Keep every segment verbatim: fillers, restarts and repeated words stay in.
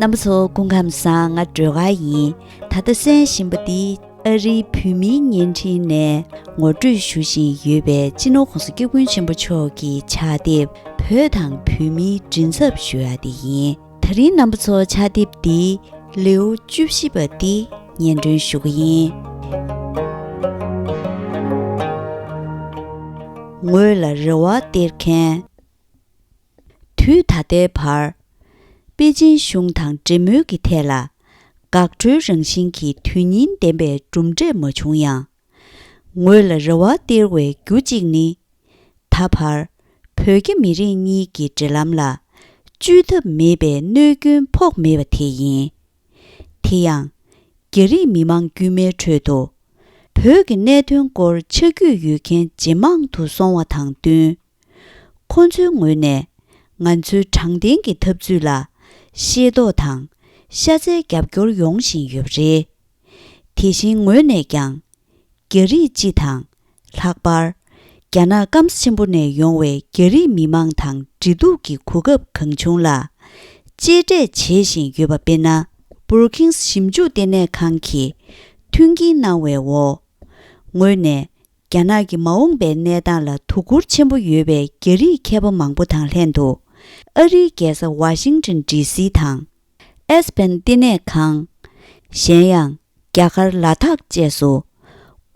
རྣམ་པ་ཚོ་སྐུ་ཁམས་བཟང་། ང་སྒྲོལ་དཀར་ཡིན། ད་ལྟ་གསན་བཞིན་པ་འདི་ཨ་རིའི་བོད་མིའི་བརྙན་འཕྲིན་ནས་ངོ་སྤྲོད་ཞུ་བཞིན་ཡོད་པའི་སྤྱི་ནོར་༸གོང་ས་༸སྐྱབས་མགོན་ཆེན་པོ་མཆོག་གི་ཕྱག་དེབ་བོད་དང་བོད་མིའི་མགྲིན་ཚབ་ཞུ་ཡ་དེ་ཡིན། དེ་རིང་རྣམ་པ་ཚོ་ཕྱག་དེབ་འདིའི་ལེའུ་བཅུ་བཞི་པ་འདི་སྙན་སྒྲོན་ཞུ་གི་ཡིན། ངོས་ལ་རེ་བ་སྟེར་མཁན། དུས་ད་ལྟའི་བར། པེ་ཅིན་གཞུང་དང་འབྲེལ་མོལ་གྱི་ཐད་ལ། འགག་སྒྲོལ་རང་བཞིན་གྱི་དོན་སྙིང་ལྡན་པའི་གྲུབ་འབྲས་མ་བྱུང་ཡང་། ངོས་ལ་རེ་བ་སྟེར་བའི་རྒྱུ་གཅིག་ནི། ད་བར་བོད་རྒྱ་མི་རིགས་གཉིས་ཀྱི་འབྲེལ་ལམ་ལ། བཅོས་ཐབས་མེད་པའི་གནོད་སྐྱོན་ཕོག་མེད་པ་དེ་ཡིན། དེ་ཡང་། རྒྱ་རིགས་མི་མང་དཀྱུས་མའི་ཁྲོད་དུ། བོད་ཀྱི་གནད་དོན་སྐོར་ཆ་རྒྱུས་ཡོད་མཁན་ཇེ་མང་དུ་སོང་བ་དང་བསྟུན། ཁོ་ཚོའི་ངོས་ནས་ང་ཚོའི་དྲང་བདེན་གྱི་འཐབ་རྩོད་ལ་ཤེས་རྟོགས་དང་ཤ་ཚའི་རྒྱབ་སྐྱོར་ཡོང་བཞིན་ཡོད་པ་རེད། དེ་བཞིན་ངོས་ནས་ཀྱང་། རྒྱ་རིགས་སྤྱི་དང་། ལྷག་པར། རྒྱ་ནག་སྐམ་ས་ཆེན་པོ་ནས་ཡོང་བའི་རྒྱ་རིགས་མི་མང་དང་འབྲེལ་གཏུག་གི་གོ་སྐབས་གང་བྱུང་ལ། གཅེས་སྤྲས་བྱེད་བཞིན་ཡོད་པ་དཔེར་ན། Brookings་ཞིབ་འཇུག་ལྟེ་གནས་ཁང་གིས་མཐུན་རྐྱེན་གནང་བའི་འོག་ངོས་ནས། རྒྱ་ནག་གི་མ་འོངས་པའི་གནས་སྟངས་ལ་དོ་ཁུར་ཆེན་པོ་ཡོད་པའི་རྒྱ་རིགས་མཁས་པ་མང་པོ་དང་ལྷན་དུ། ཨ་རིའི་རྒྱལ་ས་ཝ་ཤིང་ཊོན་ཌི་སི་དང་། ཨེས་པན་ལྟེ་གནས་ཁང་། གཞན་ཡང་། རྒྱ་གར་ལ་དྭགས་བཅས་སུ།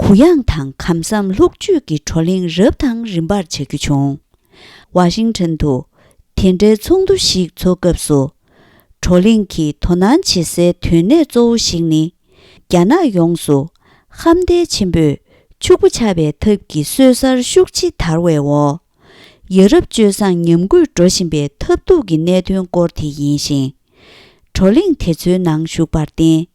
གུ་ཡངས་དང་གམ་གསུམ་ལྷུག་བརྗོད་ཀྱི་བགྲོ་གླེང་རབ་དང་རིམ་པར་བྱ་རྒྱུ་བྱུང་། ཝ་ཤིང་ཊོན་དུ། དེ་འདྲའི་ཚོགས་འདུ་ཞིག་འཚོགས་སྐབས་སུ། བགྲོ་གླེང་གིས་དོ་སྣང་བྱེད་སའི་དོན་གནད་གཙོ་བོ་ཞིག་ནི། རྒྱ་ནག་ཡོངས་སུ་ཧམ་ཐལ་ཆེན་པོས་ཕྱུག་པོ་ཆགས་པའི་ཐབས་ཀྱི་སྲོལ་གསར་ཤུགས་ཆེ་དར་བའི་འོག་ཡ་རབས་སྤྱོད་བཟང་ཉམས་རྒུད་འགྲོ་བཞིན་པའི་ཐབས་སྡུག་གི་གནད་དོན་སྐོར་དེ་ཡིན་ཞིང་། བགྲོ་གླེང་དེ་ཚོའི་ནང་ཞུགས་པར་བརྟེན།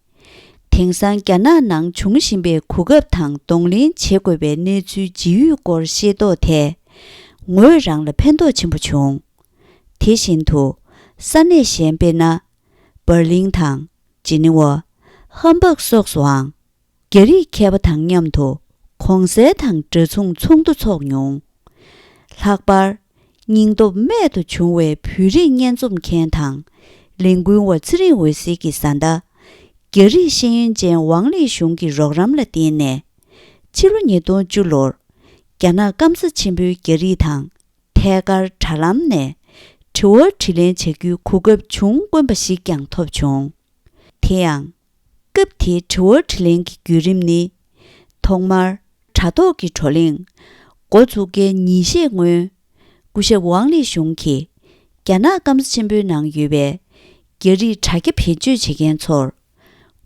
དེང་སང་རྒྱ་ནག་ནང་འབྱུང་བཞིན་པའི་གོ་སྐབས་དང་གདོང་ལེན་བྱེད་དགོས་པའི་གནས་ཚུལ་ཇི་ཡོད་སྐོར་ཤེས་རྟོགས་ཐད། ངོས་རང་ལ་ཕན་ཐོགས་ཆེན་པོ་བྱུང་། དེ་བཞིན་དུ། ས་གནས་གཞན་དཔེར་ན། འབར་ལིང་དང་། ཇི་ནི་ཝ། ཧམ་སྦག་སོགས་སུའང་། རྒྱ་རིགས་མཁས་པ་དང་མཉམ་དུ་གོང་གསལ་དང་འདྲ་མཚུངས་ཚོགས་འདུ་འཚོགས་མྱོང་། ལྷག་པར། སྙིང་སྟོབས་རྨད་དུ་བྱུང་བའི་བོད་རིགས་སྙན་རྩོམ་མཁན་དང་། ལས་འགུལ་བ་ཚེ་རིང་འོད་ཟེར་གྱི་བཟའ་ཟླ། རྒྱ་རིགས་ཤེས་ཡོན་ཅན་ཝང་ལི་ཞུང་གི་རོགས་རམ་ལ་བརྟེན་ནས། ཕྱི་ལོ་ཉིས་སྟོང་བཅུ་ལོར། རྒྱ་ནག་སྐམ་ས་ཆེན་པོའི་རྒྱ་རིགས་དང་། ཐད་ཀར་དྲ་ལམ་ནས་དྲི་བ་དྲིས་ལན་བྱ་རྒྱུའི་གོ་སྐབས་བྱུང་དཀོན་པ་ཞིག་ཀྱང་ཐོབ་བྱུང་། དེ་ཡང་། སྐབས་དེའི་དྲི་བ་དྲིས་ལན་གྱི་བརྒྱུད་རིམ་ནི། ཐོག་མར། དྲ་ཐོག་གི་བགྲོ་གླེང་འགོ་ཚུགས་ཀའི་ཉིན་ཤས་སྔོན། སྐུ་ཞབས་ཝང་ལི་ཞུང་གིས། རྒྱ་ནག་སྐམ་ས་ཆེན་པོའི་ནང་ཡོད་པའི། རྒྱ་རིགས་དྲ་རྒྱ་བེད་སྤྱོད་བྱེད་མཁན་ཚོར།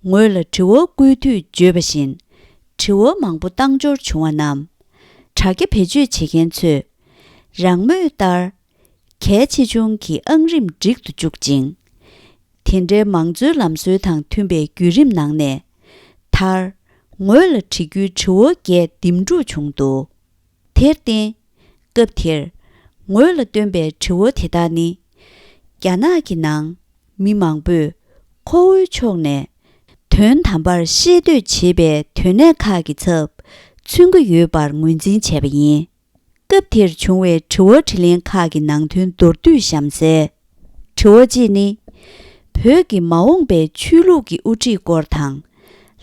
ངོས་ལ་དྲི་བ་བཀོད་དུས་བརྗོད་པ་བཞིན། དྲི་བ་མང་པོ་བཏང་འབྱོར་བྱུང་བ་རྣམས། དྲ་རྒྱ་བེད་སྤྱོད་བྱེད་མཁན་ཚོས། རང་མོས་ལྟར། གལ་ཆེ་ཆུང་གི་ཨང་རིམ་སྒྲིག་ཏུ་བཅུག་ཅིང་། དེ་འདྲའི་མང་གཙོའི་ལམ་སྲོལ་དང་མཐུན་པའི་བརྒྱུད་རིམ་ནང་ནས། མཐར། ངོས་ལ་འདྲི་རྒྱུའི་དྲི་བ་བརྒྱད་འདེམས་སྒྲུག་བྱུང་འདུག་དེར་བརྟེན། སྐབས་དེར། ངོས་ལ་བཏོན་པའི་དྲི་བ་དེ་དག་ནི། རྒྱ་ནག་གི་ནང་། མི་མང་པོས། ཁོ་བོའི་ཕྱོགས་ནས། དོན་དམ་པར་ཤེས་འདོད་བྱེད་པའི་དོན་གནད་ཁག་གི་ཚབ། མཚོན་གྱི་ཡོད་པར་ངོས་འཛིན་བྱས་པ་ཡིན། སྐབས་དེར་བྱུང་བའི་དྲི་བ་དྲིས་ལན་ཁག་གི་ནང་དོན་མདོར་བསྡུས་གཤམ་གསལ། དྲི་བ་གཅིག་ནི། བོད་ཀྱི་མ་འོངས་པའི་ཆོས་ལུགས་ཀྱི་དབུ་ཁྲིད་སྐོར་དང་།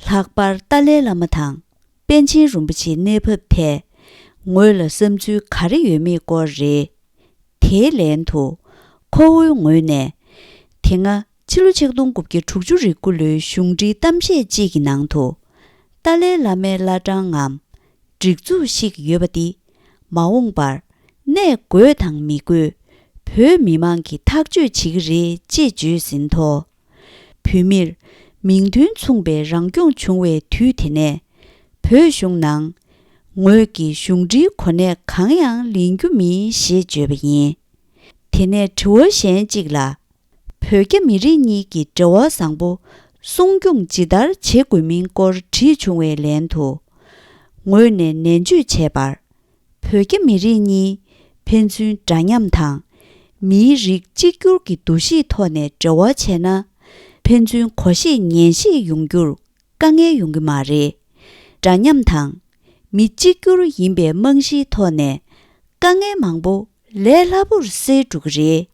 ལྷག་པར་ཏཱ་ལའི་བླ་མ་དང་། པཎ་ཆེན་རིན་པོ་ཆེའི་གནས་བབ་ཐད། ངོས་ལ་བསམ་ཚུལ་ག་རེ་ཡོད་མེད་སྐོར་རེད། དེའི་ལན་དུ། ཁོ་བོའི་ངོས་ནས། དེ་སྔ་ཕྱི་ལོ་ཆིག་སྟོང་དགུ་བརྒྱ་དྲུག་ཅུ་རེ་དགུ་ལོའི་གཞུང་འབྲེལ་གཏམ་བཤད་ཅིག་གི་ནང་དུ། ཏཱ་ལའི་བླ་མའི་བླ་བྲང་ངམ། སྒྲིག་འཛུགས་ཤིག་ཡོད་པ་འདི། མ་འོངས་པར། གནས་དགོས་དང་མི་དགོས། བོད་མི་མང་གིས་ཐག་གཅོད་བྱེད་ཀྱི་རེད་ཅེས་བརྗོད་ཟིན་ཐོ། བོད་མིར། མིང་དོན་མཚུངས་པའི་རང་སྐྱོང་བྱུང་བའི་དུས་དེ་ནས། བོད་གཞུང་ནང་། ངོས་ཀྱིས་གཞུང་འབྲེལ་གོ་གནས་གང་ཡང་ལེན་རྒྱུ་མིན་ཞེས་བརྗོད་པ་ཡིན། དེ་ནས་དྲི་བ་གཞན་གཅིག་ལ། བོད་རྒྱ་མི་རིགས་གཉིས་ཀྱི་འབྲེལ་བ་བཟང་པོ་སྲུང་སྐྱོང་ཇི་ལྟར་བྱེད་དགོས་མིན་སྐོར་དྲིས་བྱུང་བའི་ལན་དུ། ངོས་ནས་ནན་བརྗོད་བྱས་པར། བོད་རྒྱ་མི་རིགས་གཉིས་ཕན་ཚུན་འདྲ་མཉམ་དང་། མིའི་རིགས་གཅིག་གྱུར་གྱི་འདུ་ཤེས་ཐོག་ནས་འབྲེལ་བ་བྱས་ན། ཕན་ཚུན་གོ་ཤེས་ཉན་ཤེས་ཡོང་རྒྱུར་དཀའ་ངལ་ཡོང་གི་མ་རེད། འདྲ་མཉམ་དང་། མི་གཅིག་གྱུར་ཡིན་པའི་རྨང་གཞིའི་ཐོག་ནས། དཀའ་ངལ་མང་པོ་ལས་སླ་པོར་སེལ་འགྲོ་གི་རེད།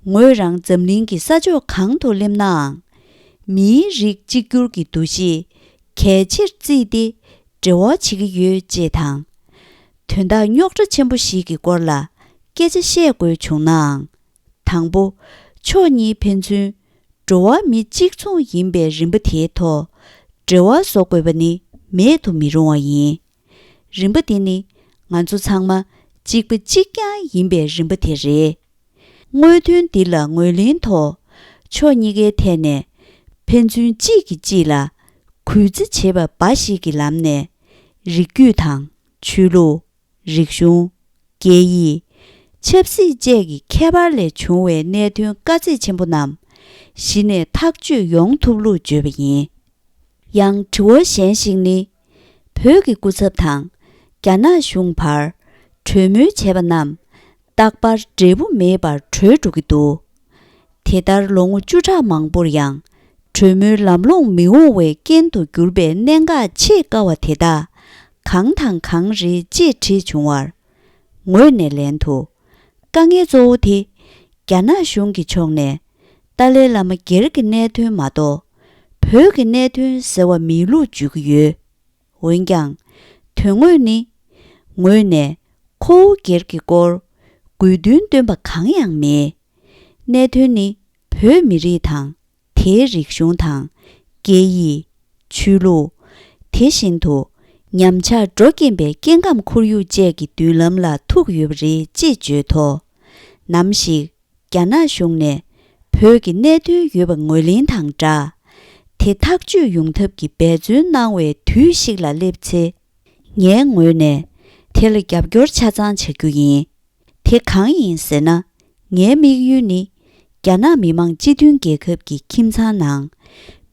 ངོས་རང་འཛམ་གླིང་གི་ས་ཕྱོགས་གང་དུ་སླེབས་ནའང་། མིའི་རིགས་གཅིག་གྱུར་གྱི་འདུ་ཤེས་གལ་ཆེར་བརྩིས་ཏེ་འབྲེལ་བ་བྱེད་ཀྱི་ཡོད་ཅེས་དང་། དོན་དག་རྙོག་དྲ་ཆེན་པོ་ཞིག་གི་སྐོར་ལ་སྐད་ཆ་བཤད་དགོས་བྱུང་ནའང་། དང་པོ། ཕྱོགས་གཉིས་ཕན་ཚུན་འགྲོ་བ་མི་གཅིག་མཚུངས་ཡིན་པའི་རིམ་པ་དེའི་ཐོག་འབྲེལ་བ་བཟོ་དགོས་པ་ནི་མེད་དུ་མི་རུང་བ་ཡིན། རིམ་པ་འདི་ནི་ང་ཚོ་ཚང་མ་གཅིག་པ་གཅིག་རྐྱང་ཡིན་པའི་རིམ་པ་དེ་རེད། དངོས་དོན་འདི་ལ་ངོས་ལེན་ཐོག་ཕྱོགས་གཉིས་ཀའི་ཐད་ནས་ཕན་ཚུན་གཅིག་གིས་གཅིག་ལ་གུས་བརྩི་བྱེད་པ་འབའ་ཞིག་གི་ལམ་ནས་རིགས་རྒྱུད་དང་ཆོས་ལུགས། རིག་གཞུང་། སྐད་ཡིག་ཆབ་སྲིད་བཅས་ཀྱི་ཁྱད་པར་ལས་བྱུང་བའི་གནད་དོན་དཀའ་ཚེགས་ཆེན་པོ་རྣམས་གཞི་ནས་ཐག་གཅོད་ཡོང་ཐུབ་ལུགས་བརྗོད་པ་ཡིན། ཡང་དྲི་བ་གཞན་ཞིག་ནི། བོད་ཀྱི་སྐུ་ཚབ་དང་རྒྱ་ནག་གཞུང་བར་གྲོས་མོལ་བྱས་པ་རྣམས་རྟག་པར་འབྲས་བུ་མེད་པར་གྲོལ་འགྲོ་གི་འདུག་དེ་ལྟར་ལོ་ངོ་བཅུ་ཕྲག་མང་པོར་ཡང་གྲོས་མོལ་ལམ་ལྷོང་མི་འོང་བའི་རྐྱེན་དུ་གྱུར་པའི་གནད་འགག་ཆེས་དཀའ་བ་དེ་དག་གང་དང་གང་རེད་ཅེས་དྲིས་བྱུང་བར། ངོས་ནས་ལན་དུ། དཀའ་ངལ་གཙོ་བོ་དེ་རྒྱ་ནག་གཞུང་གི་ཕྱོགས་ནས་ཏཱ་ལའི་བླ་མ་སྒེར་གྱི་གནད་དོན་མ་གཏོགས་བོད་ཀྱི་གནད་དོན་ཟེར་བ་མེད་ལུགས་བརྗོད་ཀྱི་ཡོད། འོན་ཀྱང་། དོན་དངོས་ནི། ངོས་ནས་ཁོ་བོ་སྒེར་གྱི་སྐོར་དགོས་འདུན་བཏོན་པ་གང་ཡང་མེད། གནད་དོན་ནི་བོད་མི་རིགས་དང་། དེའི་རིག་གཞུང་དང་། སྐད་ཡིག་ཆོས་ལུགས། དེ་བཞིན་དུ་ཉམས་ཆག་འགྲོ་རྐྱེན་པའི་སྐྱེ་ཁམས་ཁོར་ཡུག་བཅས་ཀྱི་མདུན་ལམ་ལ་ཐུག་ཡོད་པ་རེད་ཅེས་བརྗོད་ཐོག་ནམ་ཞིག་རྒྱ་ནག་གཞུང་ནས་བོད་ཀྱི་གནད་དོན་ཡོད་པ་ངོས་ལེན་དང་སྦྲགས། དེ་ཐག་གཅོད་ཡོང་ཐབས་ཀྱི་འབད་བརྩོན་གནང་བའི་དུས་ཤིག་ལ་སླེབས་ཚེ། ངའི་ངོས་ནས་དེ་ལ་རྒྱབ་སྐྱོར་ཆ་ཚང་བྱ་རྒྱུ་ཡིན། དེ་གང་ཡིན་ཟེར་ན། ངའི་དམིགས་ཡུལ་ནི། རྒྱ་ནག་མི་དམངས་སྤྱི་མཐུན་རྒྱལ་ཁབ་ཀྱི་ཁྱིམ་ཚང་ནང་།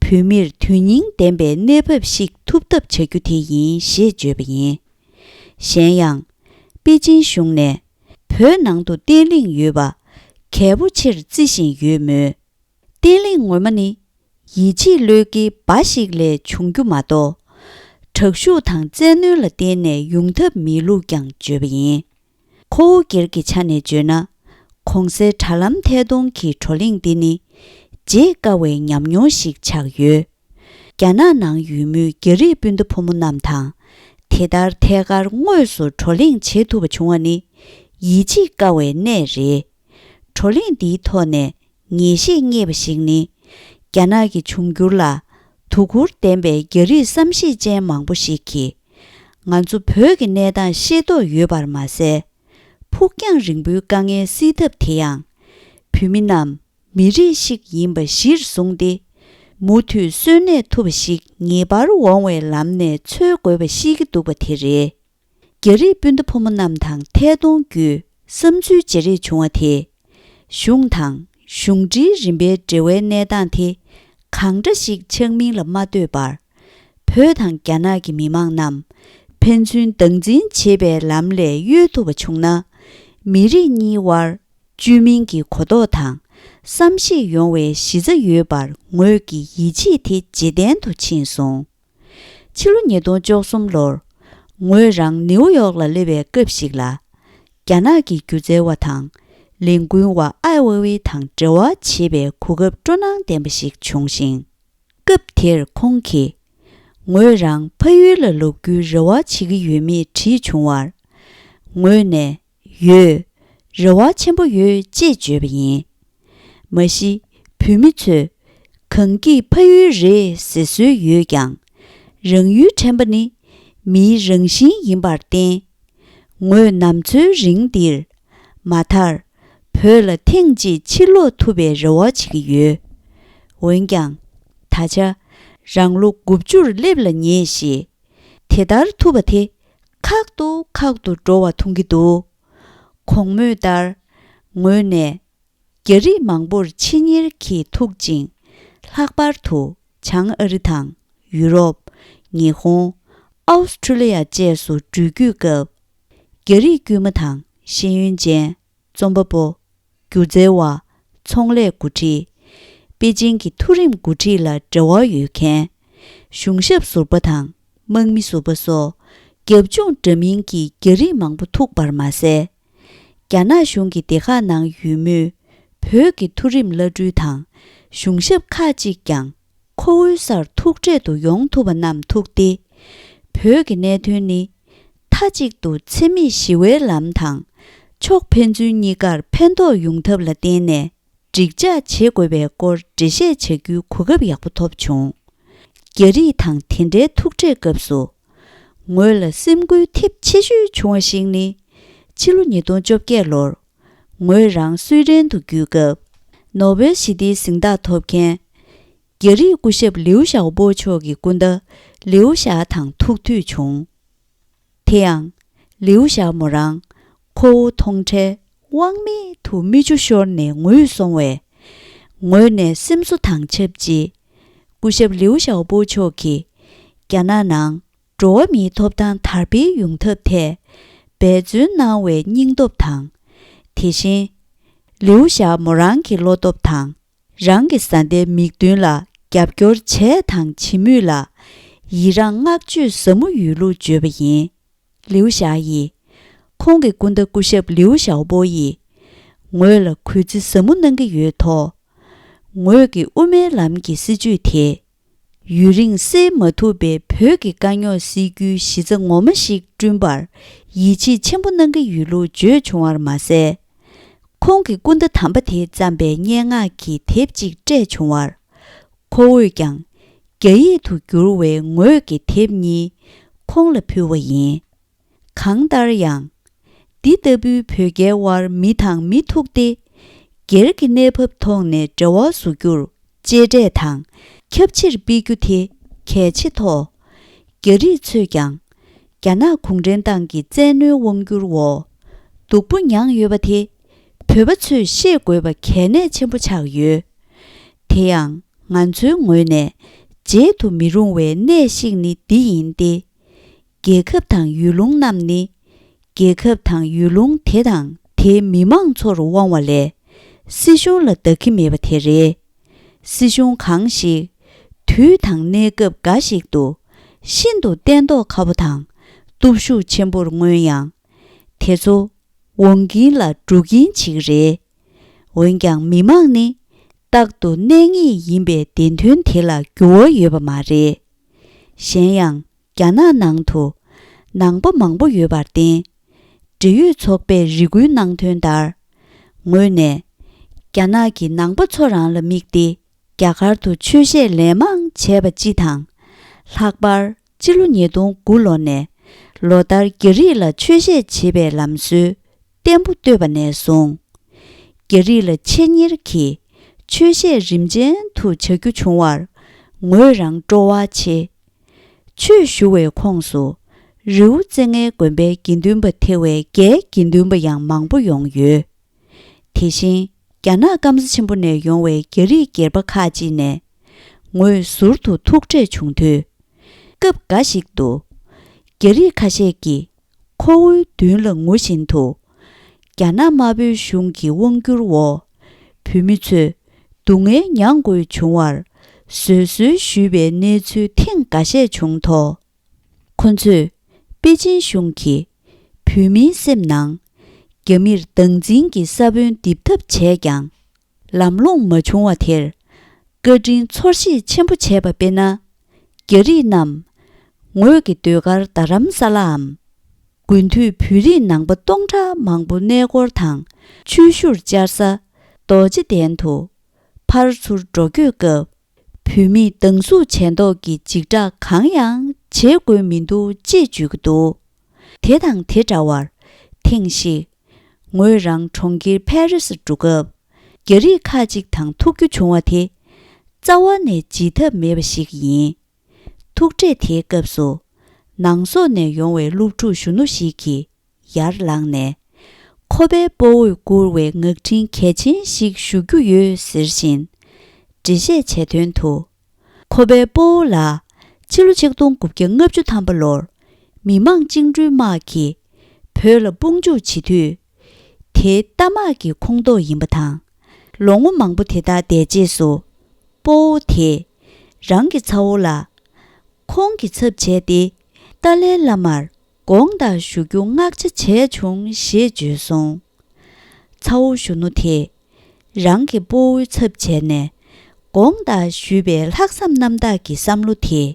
བོད་མིར་དོན་སྙིང་ལྡན་པའི་གནས་བབ་ཞིག་ཐུབ་ཐབས་བྱ་རྒྱུ་དེ་ཡིན་ཞེས་བརྗོད་པ་ཡིན། གཞན་ཡང་། པེ་ཅིན་གཞུང་ནས། བོད་ནང་དུ་བརྟན་ལྷིང་ཡོད་པ། གལ་པོ་ཆེར་བརྩི་བཞིན་ཡོད་མོད། བརྟན་ལྷིང་ངོ་མ་ནི། ཡིད་ཆེས་བློས་འགེལ་འབའ་ཞིག་ལས་བྱུང་རྒྱུ་མ་གཏོགས། དྲག་ཤུགས་དང་བཙན་གནོན་ལ་བརྟེན་ནས་ཡོང་ཐབས་མེད་ལུགས་ཀྱང་བརྗོད་པ་ཡིན། ཁོ་བོ་སྒེར་གྱི་ཆ་ནས་བརྗོད་ན། གོང་གསལ་དྲ་ལམ་ཐད་གཏོང་གི་བགྲོ་གླེང་འདི་ནི། བརྗེད་དཀའ་བའི་ཉམས་མྱོང་ཞིག་ཆགས་ཡོད། རྒྱ་ནག་ནང་ཡོད་མུས་རྒྱ་རིགས་སྤུན་ཟླ་ཕོ་མོ་རྣམས་དང་། དེ་ལྟར་ཐད་ཀར་དངོས་སུ་བགྲོ་གླེང་བྱེད་ཐུབ་པ་བྱུང་བ་ནི། ཡིད་ཆེས་དཀའ་བའི་གནས་རེད། བགྲོ་གླེང་འདིའི་ཐོག་ནས། ངེས་ཤེས་རྙེད་པ་ཞིག་ནི། རྒྱ་ནག་གི་འབྱུང་འགྱུར་ལ་དོ་ཁུར་ལྡན་པའི་རྒྱ་རིགས་བསམ་ཤེས་ཅན་མང་པོ་ཞིག་གིས། ང་ཚོ་བོད་ཀྱི་གནས་སྟངས་ཤེས་རྟོགས་ཡོད་པར་མ་ཟད། ཕུགས་རྒྱང་རིང་པོའི་དཀའ་ངལ་སེལ་ཐབས་དེ་ཡང་། བོད་མི་རྣམས་མི་རིགས་ཤིག་ཡིན་པ་གཞིར་བཟུང་སྟེ། མུ་མཐུད་གསོན་གནས་ཐུབ་པ་ཞིག་ངེས་པར་འོང་བའི་ལམ་ནས་འཚོལ་དགོས་པ་ཤེས་ཀྱི་འདུག་པ་དེ་རེད། རྒྱ་རིགས་སྤུན་ཟླ་ཕོ་མོ་རྣམས་དང་ཐད་གཏོང་བརྒྱུད་བསམ་ཚུལ་བརྗེ་རེས་བྱུང་བ་དེས། གཞུང་དང་གཞུང་འབྲེལ་རིམ་པའི་འབྲེལ་བའི་གནས་སྟངས་དེ་གང་འདྲ་ཞིག་ཆགས་མིན་ལ་མ་ལྟོས་པར། བོད་དང་རྒྱ་ནག་གི་མི་མང་རྣམས་ཕན་ཚུན་སྟངས་འཛིན་བྱེད་པའི་ལམ་ལས་གཡོལ་ཐུབ་པ་བྱུང་ན། མི་རིགས་གཉིས་དབར་བཅོས་མིན་གྱི་གོ་རྟོགས་དང་བསམ་ཤེས་ཡོང་བའི་གཞི་རྩ་ཡོད་པར་ངོས་ཀྱི་ཡིད་ཆེས་དེ་ཇེ་བརྟན་དུ་ཕྱིན་སོང་། ཕྱི་ལོ་ཉིས་སྟོང་བཅུ་གསུམ་ལོར། ངོས་རང་ནེའུ་ཡོག་ལ་སླེབས་པའི་སྐབས་ཤིག་ལ། རྒྱ་ནག་གི་སྒྱུ་རྩལ་བ་དང་ལས་འགུལ་བ་ཨའེ་ཝེ་ཝེ་དང་འབྲེལ་བ་བྱེད་པའི་གོ་སྐབས་སྤྲོ་སྣང་ལྡན་པ་ཞིག་བྱུང་ཞིང་། སྐབས་དེར་ཁོང་གིས། ངོས་རང་ཕ་ཡུལ་ལ་ལོག་རྒྱུའི་རེ་བ་བྱེད་ཀྱི་ཡོད་མེད་དྲིས་བྱུང་བར། ངོས་ནས། ཡོད། རེ་བ་ཆེན་པོ་ཡོད་ཅེས་བརྗོད་པ་ཡིན། མ་གཞི་བོད་མི་ཚོས་གངས་སྐྱིད་ཕ་ཡུལ་རེད་ཟེར་སྲོལ་ཡོད་ཀྱང་། རང་ཡུལ་དྲན་པ་ནི་མིའི་རང་བཞིན་ཡིན་པར་བརྟེན། ངོས་ནམ་འཚོའི་རིང་འདིར་མ་མཐར་བོད་ལ་ཐེངས་གཅིག་ཕྱིར་ལོག་ཐུབ་པའི་རེ་བ་བྱེད་ཀྱི་ཡོད། འོན་ཀྱང་། ད་ཆ་རང་ལོ་དགུ་བཅུར་སླེབས་ལ་ཉེ་ཞེས། དེ་ལྟར་ཐུབ་པ་དེ་ཁག་ཏུ་ཁག་ཏུ་འགྲོ་བ་མཐོང་གི་འདུག་གོང་སྨོས་ལྟར། ངོས་ནས། རྒྱ་རིགས་མང་པོར་ཆེད་གཉེར་གྱིས་ཐུག་ཅིང་། ལྷག་པར་དུ་བྱང་ཨ་རི་དང་ཡུ་རོབ། ཉི་ཧོང་། ཨའུ་སི་ཁྲུ་ལི་ཡ་བཅས་སུ་འགྲུལ་སྐྱོད་སྐབས། རྒྱ་རིགས་དཀྱུས་མ་དང་ཤེས་ཡོན་ཅན། རྩོམ་པ་པོ། སྒྱུ་རྩལ་བ། ཚོང་ལས་འགོ་ཁྲིད། པེ་ཅིང་གི་མཐོ་རིམ་འགོ་ཁྲིད་ལ་འབྲེལ་བ་ཡོད་མཁན། གཞུང་ཞབས་ཟུར་པ་དང་དམག་མི་ཟུར་པ་སོགས་རྒྱབ་ལྗོངས་འདྲ་མིན་གྱི་རྒྱ་རིགས་མང་པོ་ཐུག་པར་མ་ཟད། རྒྱ་ནག་གཞུང་གི་སྡེ་ཁག་ནང་ཡོད་མུས། བོད་ཀྱི་མཐོ་རིམ་བླ་སྤྲུལ་དང་གཞུང་ཞབས་ཁག་ཅིག་ཀྱང་ཁོ་བོའི་སར་ཐུག་འཕྲད་དུ་ཡོང་ཐུབ་པ་རྣམས་ཐུག་སྟེ། བོད་ཀྱི་གནད་དོན་ནི་མཐའ་གཅིག་ཏུ་འཚེ་མེད་ཞི་བའི་ལམ་དང་ཕྱོགས་ཕན་ཚུན་གཉིས་ཀར་ཕན་ཐོགས་ཡོང་ཐབས་ལ་བརྟེན་ནས་འགྲིག་འཇགས་བྱེད་དགོས་པའི་སྐོར་འགྲེལ་བཤད་བྱ་རྒྱུའི་གོ་སྐབས་ཡག་པོ་ཐོབ་བྱུང་། རྒྱ་རིགས་དང་དེ་འདྲའི་ཐུག་འཕྲད་སྐབས་སུ། ངོས་ལ་སེམས་འགུལ་ཐེབས་ཆེ་ཤོས་བྱུང་བ་ཞིག་ནི། ཕྱི་ལོ་ཉིས་སྟོང་བཅོ་བརྒྱད་ལོར། ངོས་རང་སུའི་ཌེན་དུ་བརྒྱུད་སྐབས། ནོ་བེལ་ཞི་བདེའི་གཟེངས་རྟགས་ཐོབ་མཁན། རྒྱ་རིགས་སྐུ་ཞབས་ལིའུ་ཞའོ་པོ་མཆོག་གི་སྐུ་ཟླ་ལིའུ་ཞའ་དང་ཐུག་འདོད་བྱུང་། དེ་ཡང་། ལིའུ་ཞའོ་མོ་རང་ཁོ་བོ་མཐོང་འཕྲལ་དབང་མེད་དུ་མིག་ཆུ་ཤོར་ནས་ངུས་སོང་བས། ངོས་ནས་སེམས་གསོ་དང་ཆབས་ཅིག་སྐུ་ཞབས་ལིའུ་ཞའོ་པོ་མཆོག་གིས་རྒྱ་ནག་ནང་འགྲོ་བ་མིའི་ཐོབ་ཐང་དར་སྤེལ་ཡོང་ཐབས་ཐད་འབད་བརྩོན་གནང་བའི་སྙིང་སྟོབས་དང་། དེ་བཞིན་ལིའུ་ཞའོ་མོ་རང་གི་བློ་སྟོབས་དང་། རང་གི་བཟའ་ཟླའི་མིག་མདུན་ལ་རྒྱབ་སྐྱོར་བྱས་དང་བྱེད་མུས་ལ་ཡི་རངས་བསྔགས་བརྗོད་ཟབ་མོ་ཡོད་ལུགས་བརྗོད་པ་ཡིན། ལིའུ་ཞའ་ཡིས། ཁོང་གི་སྐུ་ཟླ་སྐུ་ཞབས་ལིའུ་ཞའོ་པོ་ཡིས་ངོས་ལ་གུས་བརྩི་ཟབ་མོ་གནང་གི་ཡོད་ཐོག་ངོས་ཀྱི་དབུ་མའི་ལམ་གྱི་སྲིད་བྱུས་དེ་ཡུན་རིང་སེལ་མ་ཐུབ་པའི་བོད་ཀྱི་དཀའ་རྙོག་སེལ་རྒྱུའི་གཞི་རྩ་ངོ་མ་ཞིག་བསྐྲུན་པར་ཡིད་ཆེས་ཆེན་པོ་གནང་གི་ཡོད་ལུགས་བརྗོད་བྱུང་བར་མ་ཟད། ཁོང་གི་སྐུ་ཟླ་དམ་པ་དེས་བརྩམས་པའི་སྙན་ངག་གི་དེབ་ཅིག་སྤྲད་བྱུང་བར། ཁོ་བོས་ཀྱང་རྒྱ་ཡིག་ཏུ་བསྒྱུར་བའི་ངོས་ཀྱི་དེབ་གཉིས་ཁོང་ལ་ཕུལ་བ་ཡིན། གང་ལྟར་ཡང་། འདི་ལྟ་བུའི་བོད་རྒྱའི་དབར་མི་དང་མི་ཐུག་སྟེ། སྒེར་གྱི་གནས་བབ་ཐོག་ནས་འབྲེལ་བ་བཟོ་རྒྱུར་གཅེས་སྤྲས་དང་ཁྱབ་ཆེར་སྤེལ་རྒྱུ་དེ་གལ་ཆེ་ཐོག་རྒྱ་རིགས་ཚོས་ཀྱང་རྒྱ་ནག་གུང་ཁྲན་ཏང་གི་བཙན་གནོན་དབང་སྒྱུར་འོག་སྡུག་པོ་མྱངས་ཡོད་པ་དེ་བོད་པ་ཚོས་ཤེས་དགོས་པ་གལ་གནད་ཆེན་པོ་ཆགས་ཡོད། དེ་ཡང་ང་ཚོའི་ངོས་ནས་བརྗེད་དུ་མི་རུང་བའི་གནད་ཞིག་ནི་འདི་ཡིན་ཏེ། རྒྱལ་ཁབ་དང་ཡུལ་ལུང་རྣམས་ནི། རྒྱལ་ཁབ་དང་ཡུལ་ལུང་དེ་དང་དེའི་མི་མང་ཚོར་དབང་བ་ལས། སྲིད་གཞུང་ལ་བདག་གི་མེད་པ་དེ་རེད། སྲིད་གཞུང་གང་ཞིག་དུས་དང་གནས་སྐབས་འགའ་ཞིག་ཏུ། ཤིན་ཏུ་བརྟན་ཐོག་ཁ་པོ་དང་། སྟོབས་ཤུགས་ཆེན་པོར་མངོན་ཡང་། དེ་ཚོ་འོང་གིན་ལ་འགྲོ་གིན་ཅིག་རེད། འོན་ཀྱང་མི་མང་ནི། རྟག་ཏུ་གནས་ངེས་ཡིན་པའི་བདེན་དོན་དེ་ལ་འགྱུར་བ་ཡོད་པ་མ་རེད། གཞན་ཡང་། རྒྱ་ནག་ནང་དུ་ནང་པ་མང་པོ་ཡོད་པར་བརྟེན། འབྲེལ་ཡོད་ཚོགས་པས་རེ་སྐུལ་གནང་དོན་ལྟར། ངོས་ནས་རྒྱ་ནག་གི་ནང་པ་ཚོ་རང་ལ་དམིགས་ཏེ་རྒྱ་གར་དུ་ཆོས་བཤད་ལན་མང་བྱས་པ་སྤྱི་དང་། ལྷག་པར་སྤྱི་ལོ་ཉིས་སྟོང་དགུ་ལོ་ནས་ལོ་ལྟར་རྒྱ་རིགས་ལ་ཆོས་བཤད་བྱེད་པའི་ལམ་སྲོལ་བརྟན་པོ་བཏོད་པ་ནས་བཟུང་། རྒྱ་རིགས་ལ་ཆེད་གཉེར་གྱིས་ཆོས་བཤད་རིམ་ཅན་དུ་བྱ་རྒྱུ་བྱུང་བར་ངོས་རང་སྤྲོ་བ་ཆེ། ཆོས་ཞུ་བའི་ཁོངས་སུ་རི་བོ་རྩེ་ལྔའི་དགོན་པའི་དགེ་འདུན་པ་ཐེ་བའི་བརྒྱའི་དགེ་འདུན་པ་ཡང་མང་པོ་ཡོང་ཡོད། དེ་བཞིན་རྒྱ་ནག་སྐམ་ས་ཆེན་པོ་ནས་ཡོང་བའི་རྒྱ་རིགས་སྒེར་པ་ཁག་ཅིག་ནས་ངོས་ཟུར་དུ་ཐུག་འཕྲད་བྱུང་དུས། སྐབས་འགའ་ཞིག་ཏུ་རྒྱ་རིགས་ཁ་ཤས་ཀྱིས་ཁོ་བོའི་མདུན་ལ་ངུ་བཞིན་དུ། རྒྱ་ནག་དམར་པོའི་གཞུང་གི་དབང་བསྒྱུར་འོག་བོད་མི་ཚོས་སྡུག་བསྔལ་མྱངས་དགོས་བྱུང་བར་བཟོད་གསོལ་ཞུས་པའི་གནས་ཚུལ་ཐེངས་འགའ་ཤས་བྱུང་ཐོག་ཁོ་ཚོས་པེ་ཅིན་གཞུང་གིས་བོད་མིའི་སེམས་ནང་རྒྱ་མིར་སྡང་འཛིན་གྱི་ས་བོན་འདེབས་ཐབས་བྱས་ཀྱང་། ལམ་ལྷོང་མ་བྱུང་བ་དེར་བཀའ་དྲིན་ཚོར་ཤེས་ཆེན་པོ་བྱས་པ་དཔེར་ན། རྒྱ་རིགས་རྣམས་ངོས་ཀྱི་ཟློས་གར་རྡ་རམ་ས་ལའམ། དགུན་དུས་བོད་རིགས་ནང་པ་སྟོང་ཕྲག་མང་པོ་གནས་སྐོར་དང་ཆོས་ཞུར་བཅར་ས་རྡོ་རྗེ་གདན་དུ་ཕར་ཚུར་འགྲོ་སྐྱོད་སྐབས། བོད་མིས་སྡང་ཟུག་བྱས་མདོག་གི་འཇིགས་སྐྲག་གང་ཡང་བྱེད་དགོས་མི་འདུག་ཅེས་བརྗོད་ཀྱི་འདུག་དེ་དང་དེ་འདྲ་བར་ཐེངས་ཤིག་ངོས་རང་གྲོང་ཁྱེར་ཕ་རི་སི་འགྲོ་སྐབས། རྒྱ་རིགས་ཁག་ཅིག་དང་ཐུག་རྒྱུ་བྱུང་བ་དེ་རྩ་བ་ནས་བརྗེད་ཐབས་མེད་པ་ཞིག་ཡིན། ཐུག་འཕྲད་དེའི་སྐབས་སུ་ནང་སོག་ནས་ཡོང་བའི་སློབ་ཕྲུག་གཞོན་ནུ་ཞིག་གིས། ཡར་ལངས་ནས། ཁོ་པའི་སྤོ་བོས་བསྐུར་བའི་ངག་འཕྲིན་གལ་ཆེན་ཞིག་ཞུ་རྒྱུ་ཡོད་ཟེར་བཞིན། འགྲེལ་བཤད་བྱས་དོན་དུ། ཁོ་པའི་སྤོ་བོ་ལགས་ཕྱི་ལོ་ཆིག་སྟོང་དགུ་བརྒྱ་ལྔ་བཅུ་ཐམ་པ་ལོར་མི་དམངས་བཅིངས་འགྲོལ་དམག་གིས་བོད་ལ་དཔུང་འཇུག་བྱེད་དུས། དེའི་རྟ་དམག་གི་ཁོངས་གཏོགས་ཡིན་པ་དང་། ལོ་ངོ་མང་པོ་དེ་དག་འདས་རྗེས་སུ། སྤོ་བོ་དེས་རང་གི་ཚ་བོ་ལ། ཁོང་གི་ཚབ་བྱས་ཏེ་ཏཱ་ལའི་བླ་མར་དགོངས་དག་ཞུ་རྒྱུ་མངགས་ཆ་བྱས་བྱུང་ཞེས་བརྗོད་སོང་། ཚ་བོ་གཞོན་ནུ་དེས་ རང་གི་སྤོ་བོའི་ཚབ་བྱས་ནས་དགོངས་དག་ཞུས་པའི་ལྷག་བསམ་རྣམ་དག་གི་བསམ་བློ་དེས་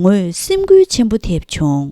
ངོས་སེམས་འགུལ་ཆེན་པོ་ཐེབས་བྱུང་